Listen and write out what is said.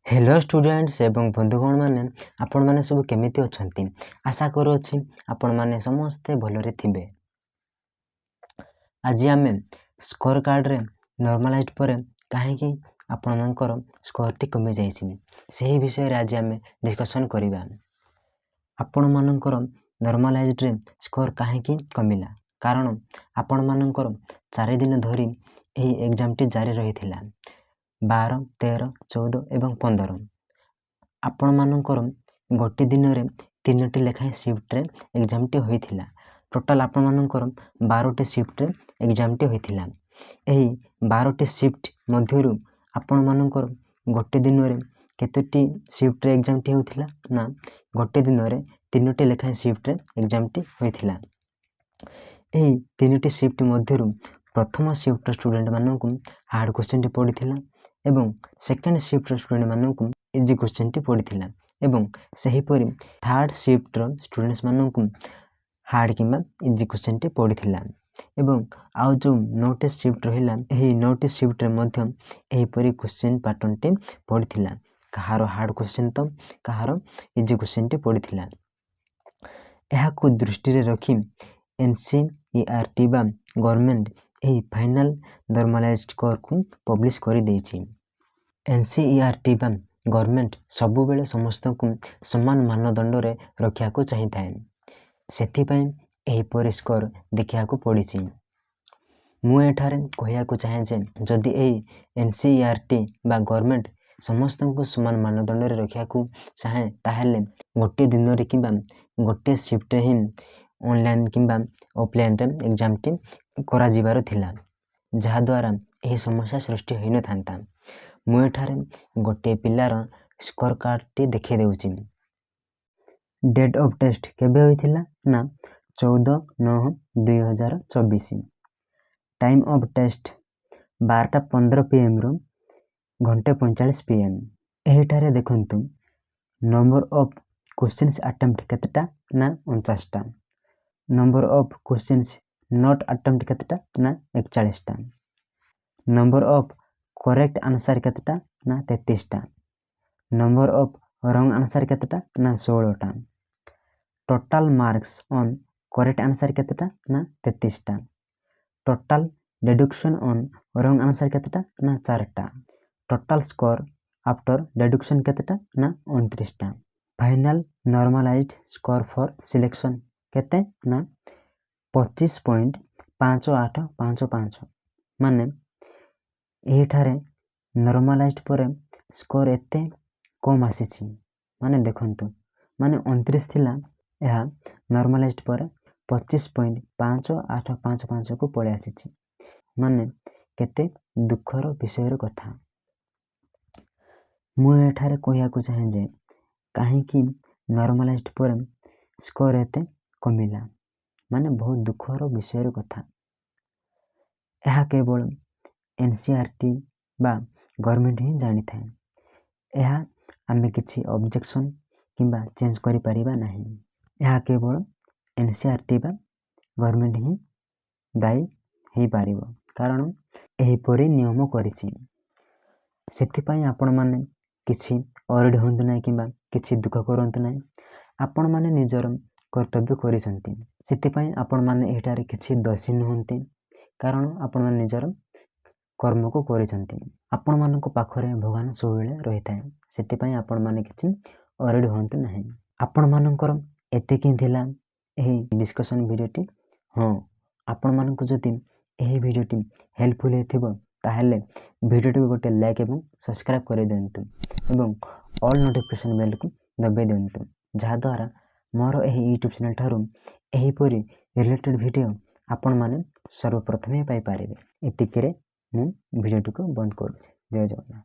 Hello students ଏବଂ ବନ୍ଧୁଗଣମାନେ, ଆପଣମାନେ ସବୁ କେମିତି ଅଛନ୍ତି? ଆଶା କରୁଅଛି ଆପଣମାନେ ସମସ୍ତେ ଭଲରେ ଥିବେ। ଆଜି ଆମେ ସ୍କୋର କାର୍ଡ଼ରେ ନର୍ମାଲାଇଜ୍ ପରେ କାହିଁକି ଆପଣମାନଙ୍କର ସ୍କୋରଟି କମିଯାଇଛି, ସେହି ବିଷୟରେ ଆଜି ଆମେ ଡିସ୍କସନ୍ କରିବା। ଆପଣମାନଙ୍କର ନର୍ମାଲାଇଜ୍ଡରେ ସ୍କୋର କାହିଁକି କମିଲା? କାରଣ ଆପଣମାନଙ୍କର 4 ଦିନ ଧରି ଏହି ଏକ୍ଜାମ୍ଟି ଜାରି ରହିଥିଲା, 12, 13, 14 ଏବଂ 15। ଆପଣମାନଙ୍କର ଗୋଟେ ଦିନରେ 3ଟି ଲେଖାଏଁ ସିଫ୍ଟରେ ଏକ୍ଜାମ୍ଟି ହୋଇଥିଲା। ଟୋଟାଲ୍ ଆପଣମାନଙ୍କର 12ଟି ସିଫ୍ଟରେ ଏକ୍ଜାମ୍ଟି ହୋଇଥିଲା। ଏହି 12ଟି ସିଫ୍ଟ ମଧ୍ୟରୁ ଆପଣମାନଙ୍କର ଗୋଟେ ଦିନରେ କେତୋଟି ସିଫ୍ଟରେ ଏକ୍ଜାମ୍ଟି ହେଉଥିଲା ନା, ଗୋଟେ ଦିନରେ 3ଟି ଲେଖାଏଁ ସିଫ୍ଟରେ ଏକ୍ଜାମ୍ଟି ହୋଇଥିଲା। ଏହି 3ଟି ସିଫ୍ଟ ମଧ୍ୟରୁ ପ୍ରଥମ ସିଫ୍ଟର ଷ୍ଟୁଡେଣ୍ଟମାନଙ୍କୁ ହାର୍ଡ଼ କୋଶ୍ଚିନ୍ଟି ପଡ଼ିଥିଲା ଏବଂ ସେକେଣ୍ଡ ସିଫ୍ଟର ଷ୍ଟୁଡେଣ୍ଟମାନଙ୍କୁ ଇଜି କୋଶ୍ଚିନ୍ଟି ପଡ଼ିଥିଲା ଏବଂ ସେହିପରି ଥାର୍ଡ଼ ସିଫ୍ଟର ଷ୍ଟୁଡେଣ୍ଟସ୍ମାନଙ୍କୁ ହାର୍ଡ଼ କିମ୍ବା ଇଜି କୋଶ୍ଚିନ୍ଟି ପଡ଼ିଥିଲା। ଏବଂ ଆଉ ଯେଉଁ 9ଟି ସିଫ୍ଟ ରହିଲା, ଏହି 9ଟି ସିଫ୍ଟରେ ମଧ୍ୟ ଏହିପରି କୋଶ୍ଚିନ୍ ପାଟର୍ନଟି ପଡ଼ିଥିଲା। କାହାର ହାର୍ଡ଼ କୋଶ୍ଚିନ୍ ତ କାହାର ଇଜି କୋଶ୍ଚିନ୍ଟି ପଡ଼ିଥିଲା। ଏହାକୁ ଦୃଷ୍ଟିରେ ରଖି NCERT ବା ଗଭର୍ଣ୍ଣମେଣ୍ଟ ଏହି ଫାଇନାଲ୍ ନର୍ମାଲାଇଜ୍ ସ୍କୋରକୁ ପବ୍ଲିଶ କରିଦେଇଛି। NCERT ବା ଗଭର୍ଣ୍ଣମେଣ୍ଟ ସବୁବେଳେ ସମସ୍ତଙ୍କୁ ସମାନ ମାନଦଣ୍ଡରେ ରଖିବାକୁ ଚାହିଁଥାଏ, ସେଥିପାଇଁ ଏହିପରି ସ୍କୋର ଦେଖିବାକୁ ପଡ଼ିଛି। ମୁଁ ଏଠାରେ କହିବାକୁ ଚାହେଁ ଯେ ଯଦି ଏହି NCERT ବା ଗଭର୍ଣ୍ଣମେଣ୍ଟ ସମସ୍ତଙ୍କୁ ସମାନ ମାନଦଣ୍ଡରେ ରଖିବାକୁ ଚାହେଁ, ତାହେଲେ ଗୋଟିଏ ଦିନରେ କିମ୍ବା ଗୋଟିଏ ସିଫ୍ଟରେ ହିଁ ଅନଲାଇନ୍ କିମ୍ବା ଅଫଲାଇନ୍ରେ ଏକ୍ଜାମ୍ଟି କରାଯିବାର ଥିଲା, ଯାହାଦ୍ୱାରା ଏହି ସମସ୍ୟା ସୃଷ୍ଟି ହୋଇନଥାନ୍ତା। ମୁଁ ଏଠାରେ ଗୋଟିଏ ପିଲାର ସ୍କୋର କାର୍ଡ଼ଟି ଦେଖାଇ ଦେଉଛି। ଡେଟ୍ ଅଫ୍ ଟେଷ୍ଟ କେବେ ହୋଇଥିଲା ନା, 14/9/2024। ଟାଇମ୍ ଅଫ୍ ଟେଷ୍ଟ 12ଟା 15 ପିଏମ୍ରୁ ଘଣ୍ଟେ 45 ପିଏମ୍। ଏହିଠାରେ ଦେଖନ୍ତୁ, ନମ୍ବର ଅଫ୍ କୋଶ୍ଚିନ୍ସ ଆଟେମ୍ପ୍ଟ କେତେଟା ନା, 49ଟା। Number of questions not attempt କେତେଟା ନା, 41ଟା। ନମ୍ବର ଅଫ୍ କରେକ୍ଟ ଆନ୍ସର୍ କେତେଟା ନା, 33ଟା। ନମ୍ବର ଅଫ୍ ରଙ୍ଗ ଆନ୍ସର୍ କେତେଟା ନା, 16ଟା। Total marks on correct answer କେତେଟା ନା, 33ଟା। Total deduction on wrong answer କେତେଟା ନା, 4ଟା। ଟୋଟାଲ୍ ସ୍କୋର ଆଫ୍ଟର ଡେଡକ୍ସନ୍ କେତେଟା ନା, 29ଟା। Final normalise score for selection କେତେ ନା, 25.5855। ମାନେ ଏହିଠାରେ ନର୍ମାଲାଇଜ୍ ପରେ ସ୍କୋର ଏତେ କମ୍ ଆସିଛି। ମାନେ ଦେଖନ୍ତୁ, ମାନେ 29 ଥିଲା, ଏହା ନର୍ମାଲାଇଜ୍ ପରେ 25.5855କୁ ପଳେଇ ଆସିଛି। ମାନେ କେତେ ଦୁଃଖର ବିଷୟର କଥା। ମୁଁ ଏଠାରେ କହିବାକୁ ଚାହେଁ ଯେ କାହିଁକି ନର୍ମାଲାଇଜ୍ ପରେ ସ୍କୋର ଏତେ କମିଲା? ମାନେ ବହୁତ ଦୁଃଖର ବିଷୟର କଥା। ଏହା କେବଳ NCERT ବା ଗଭର୍ଣ୍ଣମେଣ୍ଟ ହିଁ ଜାଣିଥାଏ। ଏହା ଆମେ କିଛି ଅବଜେକ୍ସନ୍ କିମ୍ବା ଚେଞ୍ଜ କରିପାରିବା ନାହିଁ। ଏହା କେବଳ NCERT ବା ଗଭର୍ଣ୍ଣମେଣ୍ଟ ହିଁ ଦାୟୀ ହେଇପାରିବ, କାରଣ ଏହିପରି ନିୟମ କରିଛି। ସେଥିପାଇଁ ଆପଣମାନେ କିଛି ୱରିଡ୍ ହୁଅନ୍ତୁ ନାହିଁ କିମ୍ବା କିଛି ଦୁଃଖ କରନ୍ତୁ ନାହିଁ। ଆପଣମାନେ ନିଜର କର୍ତ୍ତବ୍ୟ କରିଛନ୍ତି, ସେଥିପାଇଁ ଆପଣମାନେ ଏଠାରେ କିଛି ଦୋଷୀ ନୁହନ୍ତି, କାରଣ ଆପଣମାନେ ନିଜର କର୍ମକୁ କରିଛନ୍ତି। ଆପଣମାନଙ୍କ ପାଖରେ ଭଗବାନ ସବୁବେଳେ ରହିଥାଏ, ସେଥିପାଇଁ ଆପଣମାନେ କିଛି ୱରିଡ୍ ହୁଅନ୍ତୁ ନାହିଁ। ଆପଣମାନଙ୍କର ଏତିକି ଥିଲା ଏହି ଡିସ୍କସନ୍ ଭିଡ଼ିଓଟି। ହଁ, ଆପଣମାନଙ୍କୁ ଯଦି ଏହି ଭିଡ଼ିଓଟି ହେଲ୍ପଫୁଲ୍ ହେଇଥିବ, ତାହେଲେ ଭିଡ଼ିଓଟିକୁ ଗୋଟେ ଲାଇକ୍ ଏବଂ ସବସ୍କ୍ରାଇବ୍ କରିଦିଅନ୍ତୁ ଏବଂ ଅଲ୍ ନୋଟିଫିକେସନ୍ ବେଲ୍କୁ ଦବାଇ ଦିଅନ୍ତୁ, ଯାହାଦ୍ୱାରା ମୋର ଏହି ୟୁଟ୍ୟୁବ୍ ଚ୍ୟାନେଲ୍ ଠାରୁ ଏହିପରି ରିଲେଟେଡ଼୍ ଭିଡ଼ିଓ ଆପଣମାନେ ସର୍ବପ୍ରଥମେ ପାଇପାରିବେ। ଏତିକିରେ ମୁଁ ଭିଡ଼ିଓଟିକୁ ବନ୍ଦ କରୁଛି। ଜୟ ଜଗନ୍ନାଥ।